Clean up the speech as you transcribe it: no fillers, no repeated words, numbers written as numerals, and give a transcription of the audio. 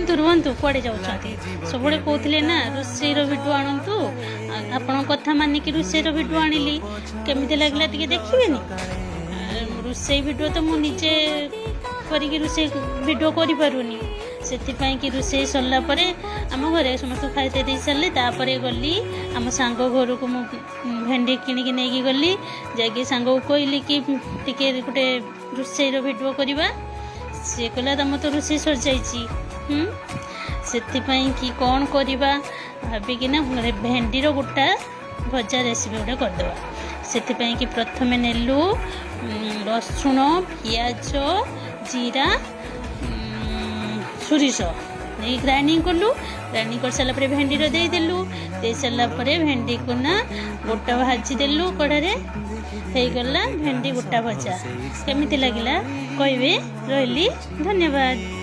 ରୁହନ୍ତୁ ରୁହନ୍ତୁ, କୁଆଡ଼େ ଯାଉଛନ୍ତି? ସବୁବେଳେ କହୁଥିଲେ ନା ରୋଷେଇର ଭିଡ଼ିଓ ଆଣନ୍ତୁ। ଆପଣଙ୍କ କଥା ମାନିକି ରୋଷେଇର ଭିଡ଼ିଓ ଆଣିଲି। କେମିତି ଲାଗିଲା ଟିକେ ଦେଖିବେନି? ରୋଷେଇ ଭିଡ଼ିଓ ତ ମୁଁ ନିଜେ କରିକି ରୋଷେଇ ଭିଡ଼ିଓ କରିପାରୁନି। ସେଥିପାଇଁ କି ରୋଷେଇ ସରିଲା ପରେ ଆମ ଘରେ ସମସ୍ତଙ୍କୁ ଖାଇତେ ଦେଇ ସାରିଲି। ତାପରେ ଗଲି ଆମ ସାଙ୍ଗ ଘରକୁ। ମୁଁ ଭେଣ୍ଡି କିଣିକି ନେଇକି ଗଲି। ଯାଇକି ସାଙ୍ଗକୁ କହିଲି କି ଟିକେ ଗୋଟେ ରୋଷେଇର ଭିଡ଼ିଓ କରିବା। ସିଏ କହିଲା, ତମ ତ ରୋଷେଇ ସରିଯାଇଛି। ସେଥିପାଇଁ କି କ'ଣ କରିବା ଭାବିକିନା ଭେଣ୍ଡିର ଗୋଟା ଭଜା ରେସିପି ଗୋଟେ କରିଦେବା। ସେଥିପାଇଁ କି ପ୍ରଥମେ ନେଲୁ ରସୁଣ, ପିଆଜ, ଜିରା, ସୋରିଷ ନେଇ ଗ୍ରାଇଣ୍ଡିଙ୍ଗ କଲୁ। ଗ୍ରାଇଣ୍ଡିଙ୍ଗ କରିସାରିଲା ପରେ ଭେଣ୍ଡିର ଦେଇଦେଲୁ। ଦେଇ ସାରିଲା ପରେ ଭେଣ୍ଡିକୁ ନା ଗୋଟା ଭାଜି ଦେଲୁ କଢ଼ାରେ। ହେଇଗଲା ଭେଣ୍ଡି ଗୋଟା ଭଜା। କେମିତି ଲାଗିଲା କହିବେ। ରହିଲି, ଧନ୍ୟବାଦ।